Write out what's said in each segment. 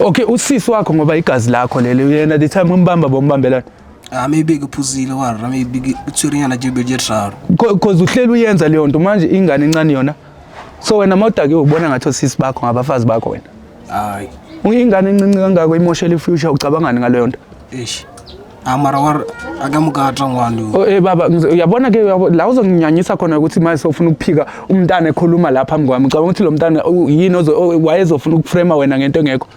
Okay, usisi wakho ngoba igazi lakho leli, yena the time umbamba bombambelana. A maybe ke phuzile warra, maybe ke tshwerenyana tše pedi tše tharo. 'Cause uhleli uyenza leyo nto manje, ingane encane yona. So wena mawudakiwe ubona ngathi osisi bakho ngabafazi bakho wena. Ai. Ingane encinci kangako imoshela i-future, ucabangani ngaleyo nto? Eish. A mara war a ka moka tla ngwane. Oh, baba, uyabona ke, la uzonginyanyisa khona ukuthi manje sofuna ukuphika umntana ekhuluma lapha phambi kwami. Ucabanga ukuthi lo mntana yini wayezofuna ukuframe wena ngento engekho?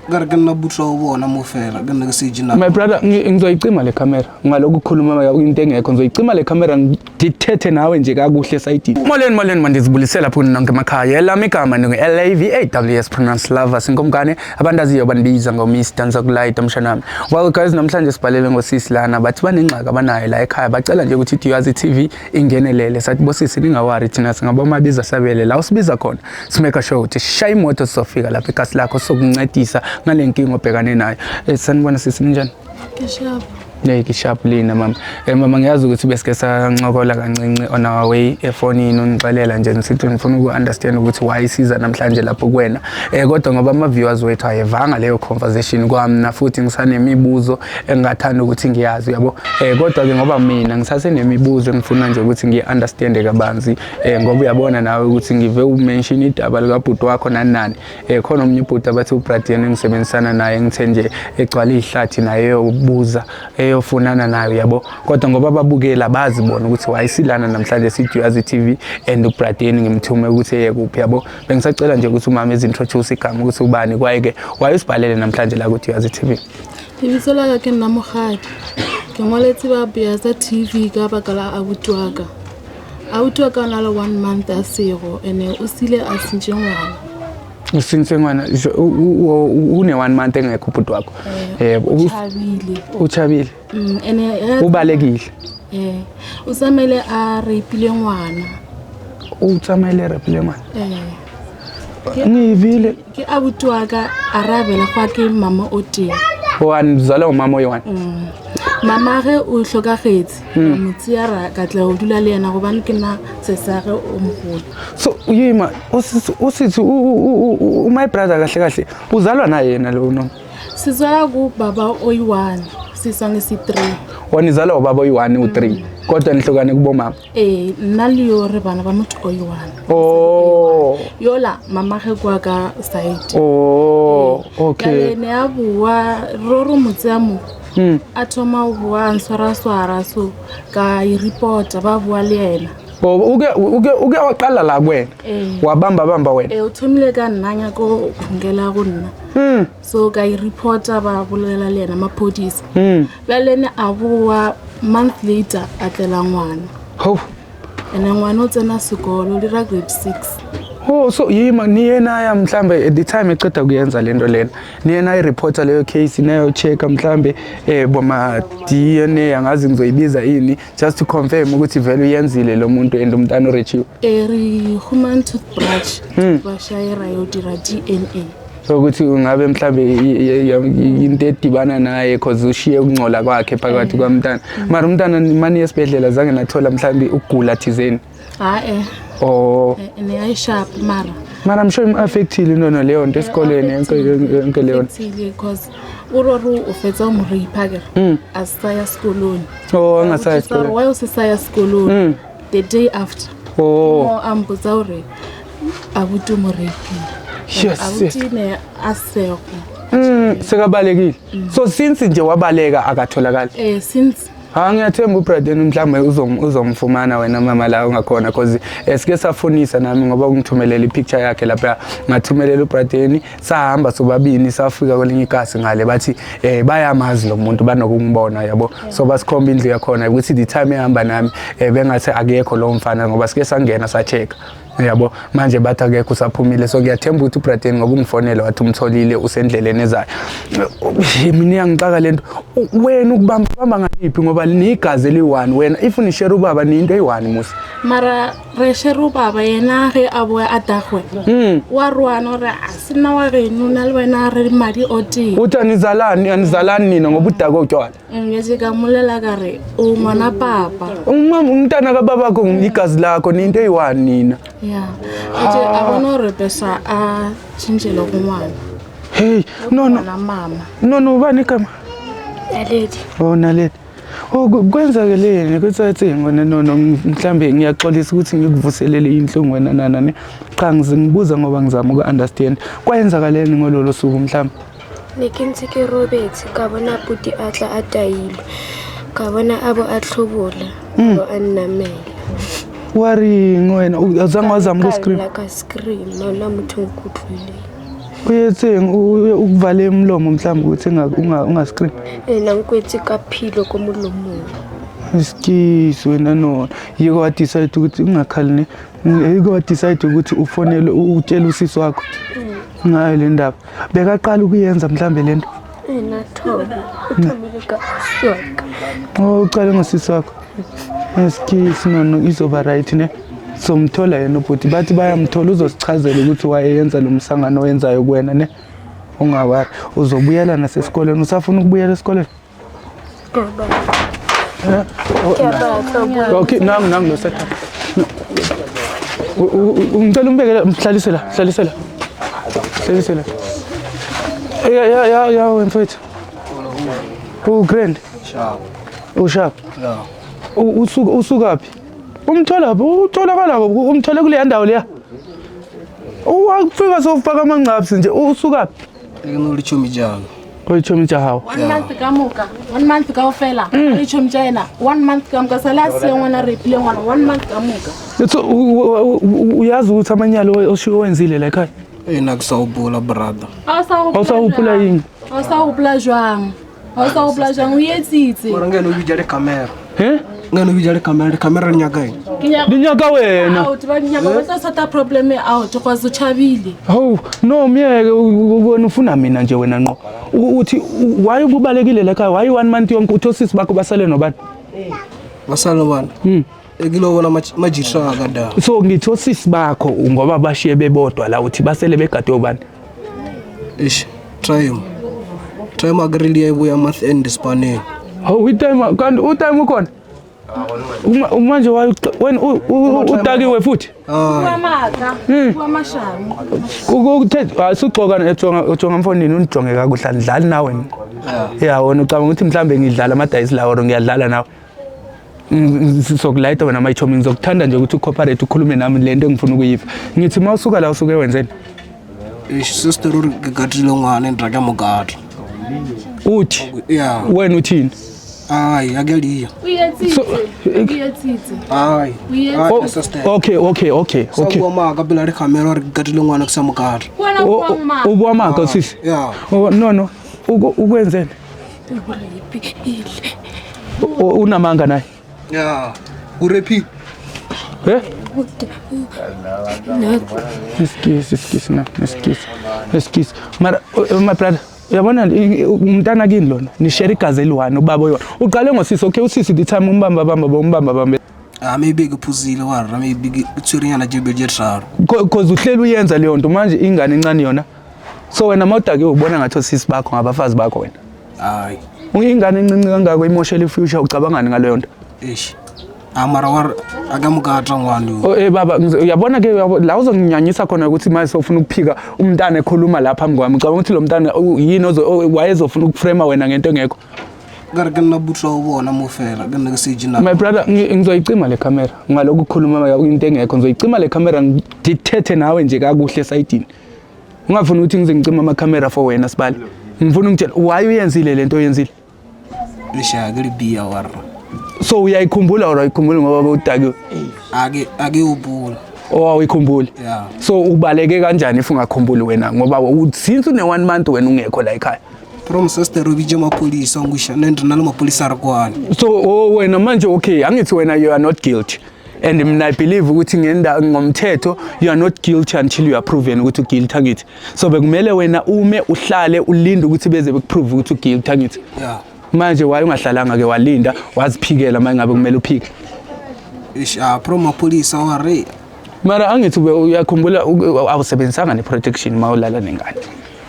Ka re ke nna butlwa o bona mo fela, ke nna ke setse na. My brother, ngizoyicima le camera. Ngalokhu ukukhuluma into engekho, ngizoyicima le camera, ngithethe nawe nje kakuhle esayidini. Molweni, molweni, mandizibulisela phuni nonke emakhaya. Elami igama ndingu-Lavaws, pronounce Lovers Nkomkane. Abantu aziyo bandibiza ngo-Miss Danza Kulayita mshanami. Well guys, namhlanje sibhalele ngosisi lana, bathi banengxaki abanayo la ekhaya, bacela nje ukuthi iDuyazi TV ingenelele. Sathi bosisi ningawari, thina singabomabiza sabele la usibiza khona, simake sure ukuthi shaya imoto sizofika lapha ekhasi lakho sokuncedisa ngale nkinga obhekane nayo. Sanibona sisi, ninjani? Ke sharp. Hey, ke-sharp lina mama. Mama, ngiyazi ukuthi besike sancokola kancinci on our way efonini, ungixelela nje ngisithi ngifuna uku-understand ukuthi why isiza namhlanje lapho kuwena. Kodwa ngoba ama-viewers wethu ayevanga leyo conversation kwamna, futhi ngisanemibuzo engingathanda ukuthi ngiyazi, uyabo. Kodwa ke ngoba mina ngisasenemibuzo engifuna nje ukuthi ngiyi-understand kabanzi, ngoba uyabona nawe ukuthi ngive umention idaba likabhuti wakho nani nani. Khona omunye ubhuti abathi uBradian engisebenzisana naye, ngithe nje egcwala ihlathi naye eyobuza eyofunana nayo, yabo. Kodwa ngoba babukela bazi bona ukuthi wayesilana namhlanje siDuyazi TV and uBradian ngimthume ukuthi eye kuphi, yabo. Bengisacela nje ukuthi umama ezi-introduce igama ukuthi ubani, kwaye ke wayesibhalele namhlanje la kuDuyazi TV. Lebitso la ka ke nna Mokgadi. Ke ngwaletse ba Biaza TV ka baka la abuti wa ka. Abuti wa ka o na le one month a sego, ene o sile a sentše ngwana. Usintse ngwana, une one month engekho ubhuti wakho. O tšhabile. Uchabile. Ene Ubalekile. O tsamaile a rapile ngwana. O tsamaile rapile ngwana. Ngivile. Ke abuti wa ka a rabela gwa ke mama o teng. One zala umama oyi-one. Mama ge o hlokagetse, mo tseya ra ka tla go dula le yena gobane ke nna sesage o mogolo. So yima, usithi my brother kahle kahle uzalwa naye yena lo noma? Sizwala ku baba oyi-one, sisonke si-three. Wona izalwa ubaba oyi-one u-three, kodwa nihlukane kubomama. Nna le yo re bana ba motho oyi-one. Oh. Yola mama ge kwa ka side. Oh, okay. Bjale ne a boa ro ro mo tseya mo. A thoma go boa a ntshwaraswara, so ka e reporta ba boa le yena. Oh, uke waqala la kuwena. Wabamba bamba wena. O thomile ka nna nyako go phungela go nna. So ka e reporta ba bolela le yena maphodisa. Bjale ne a boa month later a tlela ngwana. Ho. Ene ngwana o tsena sekolo, o dira grade 6. Oh, so yima, niye naya mhlambe at the time eceda kuyenza lento lena, niye nayi-reporta leyo case, nayo-check-a mhlambe boma DNA, angazi ngizoyibiza ini, just to confirm ukuthi vele uyenzile lo muntu and umntana urechiwe? Re humane toothbrush, toothbrush ya ra yo dira DNA. So ukuthi ungabe mhlambe into edibana naye, cause ushiye ukungcola kwakhe phakathi kwamntana. Mara umntana mani esibhedlela zange nathola mhlambe ukugula thizeni? Ha-e. Oh. Ne a e sharp mara. Mara I'm sure im-affectile nono leyo nto esikoleni, yonke yonke leyo nto. Affectile, cause o re o fetsa o mo rape akere, a sa ya sekolong. Oh, angasaya esikoleni. Why o se sa ya sekolong? The day after. Oh. Mo a mpotsa hore abuti o mo rapile. Abuti ne a sego. Sekabalekile. So since nje wabaleka akatholakali. Since. Ha, ngiyathemba uBraden mhlawumbe uzomfumana wena mama la ungakhona, cause sike safunisa nami ngoba ungithumelela i-picture yakhe lapha, ngathumelela uBraden, sahamba sobabini safika kwelinye ikasi ngale, bathi bayamazi lo muntu, banokumbona, yabo. So basikhomba indlu yakhona ukuthi the time ehamba nami bengathi akekho lo mfana, ngoba sike sangena sa-check, yabo. Manje bathi akekho, usaphumile. So ngiyathemba ukuthi uBraden, ngoba ungifonele wathi umtholile, usendleleni ezayo. Mina iyangixaka lento, wena ukubamba bamba ngaliphi, ngoba nigazi eliyi-one wena, if nishare ubaba niyinto eyi-one musi. Mara re share ubaba, yena ge a boa a dagwe wa rwana ore a sena wa geno na le wena re madi o tee. Uthi anizalani, anizalani nina ngoba udakwe utshwala. Ngetse ka molela ka re o ngwana papa. Umama umntana kababakho, igazi lakho, niyinto eyi-one nina. Ya, etse a bona gore pesa a tšhentšhele go ngwana. Hey, no no. Mama. No no, ubani igama? Naledi. Oh, Naledi. Oh, kwenzakeleni kuthatheni wena? No no, mhlambe ngiyaxolisa ukuthi ngikuvuselele inhlungu wena nana ne. Cha, ngibuza ngoba ngizama uku-understand. Kwenzakaleni ngololo suku mhlambe? Ne ke ntse ke robetse, ka bona puti a tla a tailwe, ka bona a bo a tlhobola, bo a nnamela. Waring wena, azange wazama uku-scream? Ka lla, ka scream, ha hona motho o nkutlwileng. Uyetheng ukuvale umlomo mhlawumbe ukuthi unga-scream? Ee, na nkwetse ka philo ko molomong. Isikisi wena nona. Yiko wa-decide ukuthi ungakhali ne. Yiko wa-decide ukuthi ufonele utshele usisi wakho ngayo le ndaba. Bekaqala ukuyenza mhlambe le nto? Ee, na thoma. O thomile ka ausi wa ka. Oh, uqale ngosisi wakho. Isikisi nono, izoba right ne. Somthola yena ubhuti, bathi bayamthola, uzosichazela ukuthi wayeyenza lo msangano owenzayo kuwena ne. Ungawari, uzobuyela nasesikoleni. Usafuna ukubuyela esikoleni? Ke a batla ho bua. Okay, nangu nangu lo setup. Ngicela umbekele, mhlalise la, hlalise la. Hlalise la. Ya ya ya ya wena mfethu. U grand. Sharp. U sharp. Yeah. Usuka usukaphi? Umthola phi? Utholakala kuphi? Umthole kule ndawo leya. Uwafika sofaka amangcapsi nje, usukaphi? Ke no le chomi jalo. Oyichomi jahawo. One month ka moka, one month kaofela, le tšhomi tša ena, one month ka moka, sale a siye ngwana, rapile ngwana, one month ka moka. So uyazi ukuthi amanyalo oshiwo wenzile la ekhaya? Eh, na ke sa hopola, brother. Ha o sa hopola Ha o sa hopola jwang? eng? Ha o sa hopola jwang? Ha o sa hopola jwang? O etsitse. Mara ngeno bitsa le camera. Eh? Ngeno bitsa le camera, le camera le nyaka eng? Ke nyaka Di nyaka wena. out, ba nyaka ba tla sort problem e out cause o tšhabile. Hawu, no myeke, wena ufuna mina nje wena ngqo. Uthi why ububalekile la ekhaya? Why one month yonke uthi osisi bakho basale nobani? Basala bana. E ke lo bona majitra ka da. So ngithi osisi bakho ngoba bashiye bebodwa la, uthi basele begade obani? Ish, time. Time agree ya ibuya month end spaneng. Hawu, i-time kanti u-time ukhona? Manje wena utakiwe futhi? Ah, Bua maaka, bua mashano. Asugcoka ejonga ujonga mfondini, undijonge kakuhle, andidlali nawe mina. Ya wena ucabanga ukuthi mhlambe ngidlala amadayisi lawo or ngiyadlala nawe. Sokulayita wena mayichomi, ngizokuthanda nje ukuthi u-cooperate ukhulume nami le nto engifuna ukuyiva. Ngithi uma usuka la usuke wenzeni? Ish, sister o re ke katile ngwana ntra ke mo kata. Uthi Yeah. wena uthini? Ai, a ke lia. O etsitse. So- O etsitse. Ai. O etsitse. Ai, sister. Okay. Sa Okay. bua maaka pela le camera re ke katile ngwana ke sa mo kata. Wena o buang maaka. O bua maaka sisi? Yeah. Oh, no no. Ukwenzeni? Unamanga naye? Yeah. O repeat. Eh? Excuse, excuse no, excuse. Excuse. Mara my brother, uyabona umntana kini lona, nishare igazi eliyi-one, ubaba oyi-one. Uqale ngosisi, okay, usisi the time umbamba bamba umbamba bambe. Ah, maybe ke phuzile wa ra, maybe ke tshwerenyana tše pedi tše tharo. Cause uhleli uyenza leyo nto manje ingane encane yona. So wena mawudake ubona ngathi osisi bakho ngabafazi bakho wena. Ai. Ingane encinci kangako imoshela i-future, ucabangani ngaleyo nto? Eish. Ah, mara wa re a ka mo kata ngwana yo. Oh, eh baba, uyabona ke la uzonginyanyisa khona ukuthi manje sofuna ukuphika umntana ekhuluma la phambi kwami. Ucabanga ukuthi lo mntana yini wayezofuna ukuframe wena ngento engekho? Ka re ke nna butlwa o bona mo fela, ke nna ke setse nako. My brother, ngizoyicima le camera ngalokhu ukukhuluma into engekho. Ngizoyicima le camera ngithethe nawe nje kakuhle esayidini. Ungafuni ukuthi ngize ngicime ama-camera for wena sibali. Ngifuna ungitshela why uyenzile lento oyenzile. Eish, a ke le bia wa re. So uyayikhumbula or ayikhumbuli ngoba bewudakiwe? A ke hopola. Oh, awuyikhumbuli? Yeah. So ubaleke kanjani if ungakhumbuli wena ngoba since une one month wena ungekho la ekhaya? From sister o bitse maphodisa o nkuša, nne re na le maphodisa re kwane. So oh, wena manje okay, angithi wena you are not guilty. And mina I believe ukuthi ngenda ngomthetho you are not guilty until you are proven ukuthi u-guilty, angithi. So bekumele wena ume uhlale ulinde ukuthi beze bekuprove ukuthi u-guilty, angithi. Yeah. Manje why ungahlalanga ke walinda waziphikela manje ngabe kumele uphike? Eish, ah, pro maphodisa wa re. Mara angithi uyakhumbula awusebenzisanga ne-protection uma ulala nengane.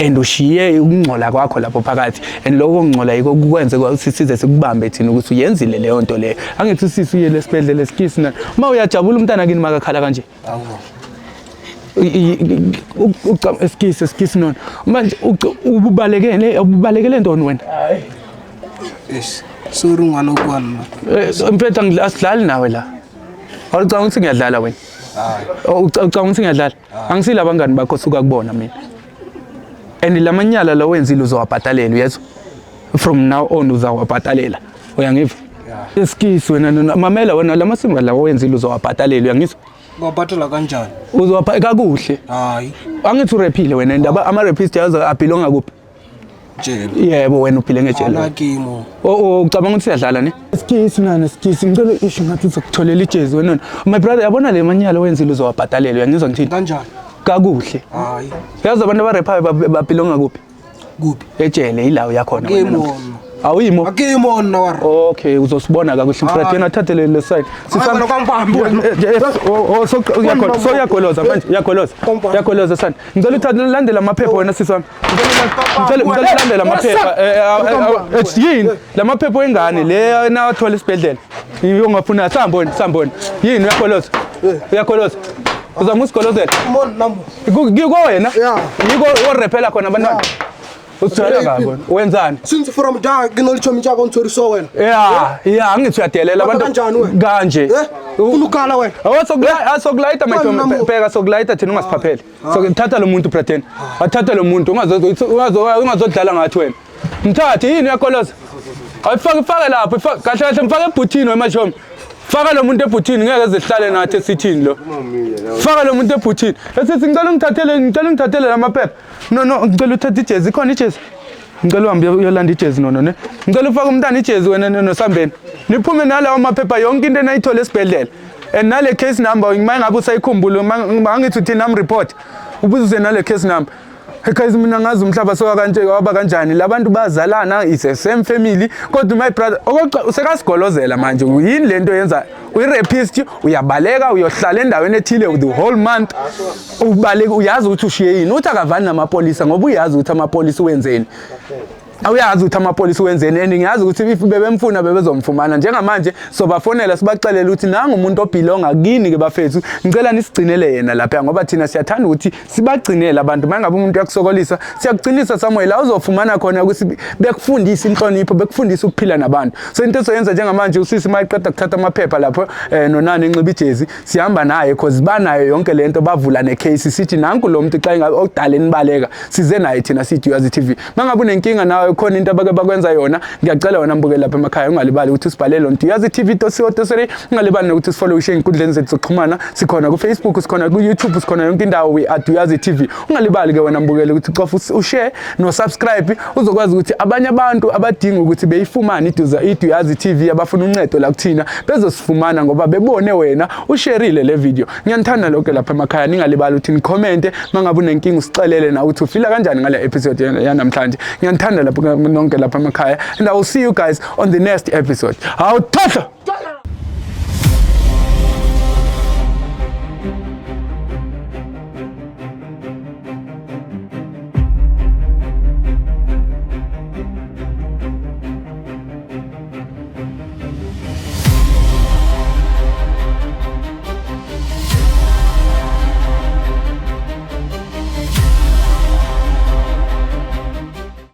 And ushiye ukungcola kwakho lapho phakathi, and lokho kungcola yiko kukwenze ukuthi size sikubambe thina ukuthi uyenzile leyo nto leyo. Angithi usisi uyele esibhedlela esikisi na. Uma uyajabula umntana kini makakhala kanje? Awu. Excuse, excuse nona. Manje ubalekele, ubalekele ntoni wena? Eish, sorry ngwana o bua nna. Mfethu asidlali nawe la. Awucabanga ukuthi ngiyadlala wena? Ucabanga ukuthi ngiyadlala? Angisile abangani bakho suka kubona mina. And lamanyala la wenzile uzowabhatalela, uyezwa? From now on uzawabhatalela. Uyangiva? Excuse wena nona, mamela wena, lamasimba lawa wenzile uzowabhatalela, uyangizwa? Ngawabhatala kanjani? Uzowabha kakuhle. Hayi. Angithi urephile wena, indaba ama rapist yazi abhilonga kuphi? Jele. Yebo, wena uphile ngejele. Ala kimo. Oh, ucabanga ukuthi siyadlala ne? Excuse nana, excuse, ngicela isho ngathi uzokutholela ijezi wena. My brother, yabona le manyala wenzile uzowabhatalela, uyangizwa ngithini? Kanjani? Kakuhle. Hayi. Yazi abantu abarephayo babhilonga kuphi? Kuphi? Ejele ilawo yakhona wena. Akimo. Awuyimo. Akimo nna wa. Okay, uzosibona kakuhle mfethu. Yena thathe le side. Hayi, wena kwangibambi wena. Oh, so uyagoloza, so uyagoloza manje, uyagoloza. Uyagoloza sana. Ngicela uthathe landela amaphepha wena sisi wami. Ngicela ulandela amaphepha. Yini? Lamaphepha wengane le nawathola esibhedlela. Iyo ngafuna samboni, samboni. Yini uyagoloza? Uyagoloza. Uzama usigolozela. Mon namo. Kiko wena? Yeah. Yiko orephela khona abantwana. Usithwele kabi wena. Wenzani? Since from da ke no le chomi tsa go ntshweriso wena. Yeah, angithi uyadelela Baba abantu. kanjani wena? Kanje. Eh? Ufuna ukukhala wena? Asokulayita Wena my namo. bheka sokulayita thina ungasiphapheli. So thatha lo muntu Braden. Athathe lo muntu ungazodlala ngathi wena. Mthathe yini uyakoloza? Ayifake fake lapho, kahle kahle mfake ebhuthini wena mashomi. Faka lo muntu ebhuthini, ngeke zihlale nathi esithini lo. Faka lo muntu ebhuthini. Esithi ngicela ungithathele lamaphepha. No, ngicela uthathe ijezi, ikhona ijezi. Ngicela uhambe uyolanda ijezi nono ne. Ngicela ufake umntana ijezi wena nosambeni. Niphume nalawo maphepha yonke into enayithola esibhedlela. And nale case number uma ngabe usayikhumbula, angithi uthi nami report. Ubuze nale case number. Guys, mina ngazi umhlaba soka kanje waba kanjani. Labantu bazalana, it's the same family. Kodwa my brother okokuqa usekasigolozela manje. Yini lento yenza? Uyi-rapist, uyabaleka uyohlala endaweni ethile the whole month. Ubaleka uyazi ukuthi ushiye yini. Uthi akavani namapolisa ngoba uyazi ukuthi amapolisa wenzeni. Awuyazi ukuthi amapolisa wenzeni, and ngiyazi ukuthi if bebemfuna bebezomfumana. Njengamanje sobafonela sibaxelele ukuthi nangu umuntu obhilonga kini ke bafethu, ngicela nisigcinele yena lapha ngoba thina siyathanda ukuthi sibagcinele abantu. Mangabe umuntu uyakusokolisa siyakugcinisa somewhere la uzofumana khona ukuthi bekufundise inhlonipho, bekufundise ukuphila nabantu. So into esoyenza njengamanje, usisi mayiqeda kuthatha amaphepha lapho nonani enxiba ijezi, sihamba naye cause banayo yonke lento, bavula necase sithi nanku lo muntu xa ingabe okudala nibaleka, size naye thina sithi Duyazi TV. Mangabe unenkinga nawe khona into abake bakwenza yona, ngiyacela wena mbukeli lapha emakhaya ungalibali ukuthi usibhalele on Duyazi TV .co.za, ungalibali nokuthi usifollow ey'nkundleni zethu zokuxhumana. Sikhona ku Facebook, sikhona ku YouTube, sikhona yonke indawo, we are Duyazi TV. Ungalibali ke wena mbukeli ukuthi cofa ushare no subscribe, uzokwazi ukuthi abanye abantu abadinga ukuthi beyifumane iDuyazi TV, abafuna uncedo la kuthina bezosifumana ngoba bebone wena ushareile le video. Ngiyanithanda lonke lapha emakhaya, ningalibali ukuthi nicommente mangabe unenkinga, usixelele na ukuthi ufila kanjani ngale episode yanamhlanje. Ngiyanithanda lapho nonke lapha emakhaya, and I will see you guys on the next episode. Hawu thohlo.